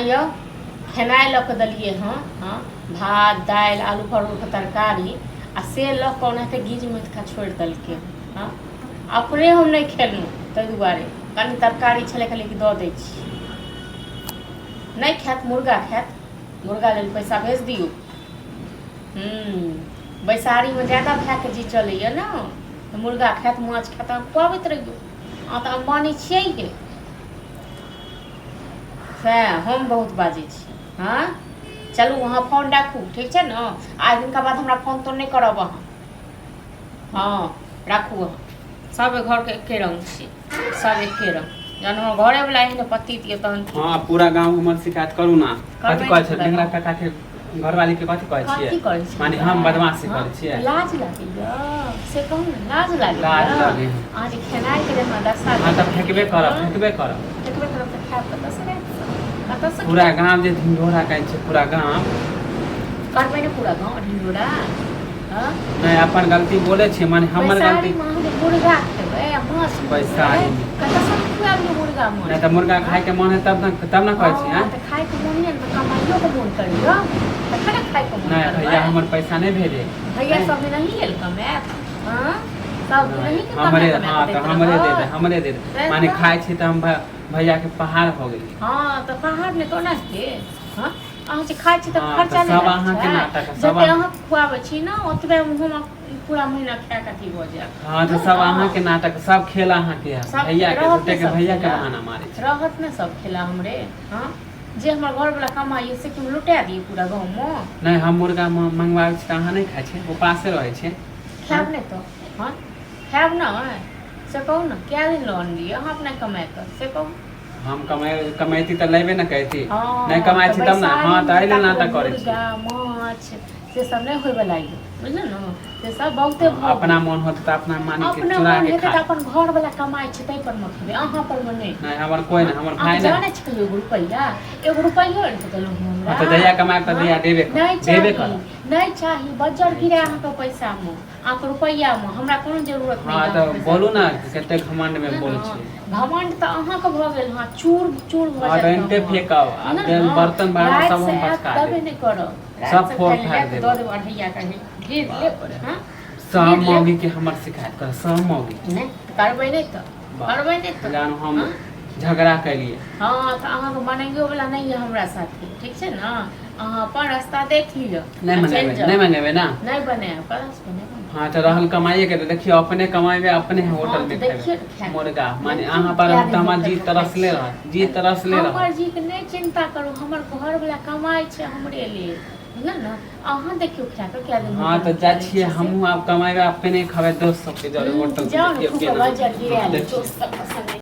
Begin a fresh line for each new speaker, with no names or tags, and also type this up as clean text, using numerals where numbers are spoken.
आइयो खेनाइ लऽ कऽ देलियै हँ हँ भात दालि आलू परोरके तरकारी आ से लऽ कऽ ओनाहिते गीज मथि कऽ छोड़ि देलकै हँ। अपने हम नहि खेलहुँ ताहि दुआरे कनि तरकारी छलै, कहलियै कि दऽ दै छी, नहि खायत मुर्गा खायत। मुर्गा लेल पैसा भेज दियौ। बैसारीमे ज्यादा भायके जी चलैए ने, तऽ मुर्गा खायत, माछ खायत, अहाँ खुआबैत रहियौ। अहाँ तऽ अम्बानी छियै हे। सएह हम बहुत बाजै छी। हँ चलू, अहाँ फोन राखू, ठीक छै ने? आइ दिनका बाद हमरा फोन तोन नहि करब अहाँ। हँ राखू अहाँ। सब घरके एके रंग छी, सब एके रंग। जहन हमर घरेवला एहन पतित यऽ तहन की?
हँ, पूरा गाँव हमर शिकायत करू ना।
करबै
कथी कहै
ने
छै
पूरा
नेंगरा
गाँव।
काका के घरवाली के कथी कहै
कथी
छियै?
करै छियै?
माने हम बदमाशी
हँ
करै छियै?
लाज लागैया से कहू ने, लाज
लाज
लागैया?
लागै है।
अहाँ जे खेनाइके जे हमरा दशा
हँ तऽ
देलियै,
फेकबे करब।
हँ
फेकबे करब।
फेकबे करब तऽ खायब कतऽसँ रातिसँ? कतऽसँ
पूरा
खायब?
गाम जे ढिंढोरा कहै छै पूरा गाम।
करबै ने पूरा गाँव ढिंढोरा? हँ
नहि, अपन गलती बोलै छियै, माने हमर गलती।
बैसारीमे अहाँ जे मुर्गा खेबै आ माछ खेबै,
बैसारीमे।
कतऽसँ खुआएब यौ मुर्गा माछ?
नहि तऽ मुर्गा खायके मन है तब ने, तब ने कहै छी।
हँ
आँय
तऽ खायके मोन यऽ ने तऽ कमाइयोके मोन करैया, तखन ने खायके मोन
नहि
करबै।
भैया हमर पैसा नहि भेजे।
भैया
नहि
सब दिन अहीं लेल कमायत? हँ सब दिन
नहि
अहीं के कमा
हमरे
कमा
हँ
कऽ
तऽ
दैत
हमरे दे दे
रहत?
हमरे दे दे।
सएह
माने
तऽ
खाइ छी तऽ हम भैयाके पहाड़ हो गेलियै।
हँ तऽ पहाड़ नहि तऽ ओना हेतै? हँ अहाँ जे खाइ छी तऽ
हँ तऽ
खर्चा नहि
सब
लागै
अहाँके
छै?
नाटक है, सब
जते
अहाँ
अहाँके खुआबै छी ने ओतबे हम पूरा महीना खाए कऽ अथी भऽ जायब।
हँ तऽ सब
बुझलहुँ?
अहाँके नाटक, सब खेल अहाँके है।
सब
भैया के
रहत
झूठे
ने
के
सब
भैया के
खेला?
बहाना मारै छै।
रहत ने सब खेला हमरे? हँ जे हमर घरवला कमाइए से कि हम लुटा दियै पूरा गाँवमे?
नहि, हम मुर्गा मंगवाबै छी तऽ अहाँ नहि खाइ छियै, उपासे रहै छियै।
खायब नहि तऽ? हँ खायब ने से कहू ने, कए दिन लऽ अनलियै अहाँ अपना कमाए कऽ से कहू?
हम कमैती तऽ लेबे ने करती। नहि
हँ
कमाइ
तऽ
छी तब ने। हँ
बैसारीमे
तऽ एहि लेल
तकबै
नाटक करै
मुर्गा
छियै।
माछ से सब नहि होयवला यऽ, बुझलियै ने? से सब बहुते
हँ
भऽ
अपना
गेल।
मोन होत तऽ अपना मानिके
अपना
चुरा
मोन
के
हेतै
खा
तऽ अपन घरवला कमाइ छै ताहि पर मे खेबै, अहाँ पर मे नहि।
नहि, हमर कोइ
हँ
नहि, हमर
अहाँके
भाय नहि।
जानै छै कहियो एगो रुपैआ, एगो रुपैयो आनि कऽ देलहुँ
हँ
हमरा?
तऽ जहिया कमायब तऽ
हँ
तहिया देबे करब,
नहि
देबे
चाही,
करब।
नहि चाही। बज्जर
नहि
गिरे
चाही।
अहाँके पैसामे, अहाँके रुपैआमे हमरा कोनो जरूरत नहि
हँ
यऽ
तऽ
अहाँके पैसा
बोलू ने,
रुपैआसँ।
कते घमण्डमे
बुझलहुँ
बोलै
ने?
छियै।
घमण्ड तऽ अहाँके भऽ गेल हँ, चूर चूर भऽ
हँ तऽ
जायत
एनते
घमण्ड।
फेकब आ
बुझलहुँ ने?
बर्तन भाड़ा सब
रातिसँ
हम
आयत
पचका
तबे
देब।
नहि करब।
सब
रातिसँ
फोड़
खाय लए
फाड़
जायब तऽ
देब।
दऽ देब अढ़ैया कऽ ढेर लेब।
बाप रे,
हँ
सब
ढेर लेब।
मौगी के हमर शिकायत कर, सब मौगी।
नहि तऽ करबै नहि तऽ?
बाप
करबै नहि तऽ?
जानू हम
हँ
झगड़ा केलियै।
हँ तऽ अहाँके मनैयोवला नहि यऽ हमरा साथे, ठीक छै ने? अहाँ अपन रास्ता देख लिअ
नहि
आ चलि
मनेबै?
जाउ।
नहि मनेबै ने?
नहि बनायब, कतऽसँ बनेबै?
हँ तऽ रहल कमाइए के तऽ देखियौ, अपने कमेबै, अपने
हँ
होटल
तऽ
मे
देखियौ
खेबै
ने खाय
मुर्गा। माने
देखियौ ने
अहाँ पर
कए
तऽ
दिन
हमर जी
होटलमे खाइ
तरसले
छी।
रहत, जी तरसले
हमर
रहत।
जीके नहि चिन्ता करू, हमर घरवला कमाइ छै हमरे लेल, बुझलहुँ ने? अहाँ देखियौ खाय कऽ कए दिन
हँ
होटलमे
तऽ
खा
जाइ
लै
छियै
छी से।
हमहूँ आब कमेबै, अपने खबै दोस्त सबके जरे होटल।
जाउ ने,
देखियौ
खूब
केना।
बज्जर गिरा
हँ
लेब
देखियौ।
दोस्त सबके संगे।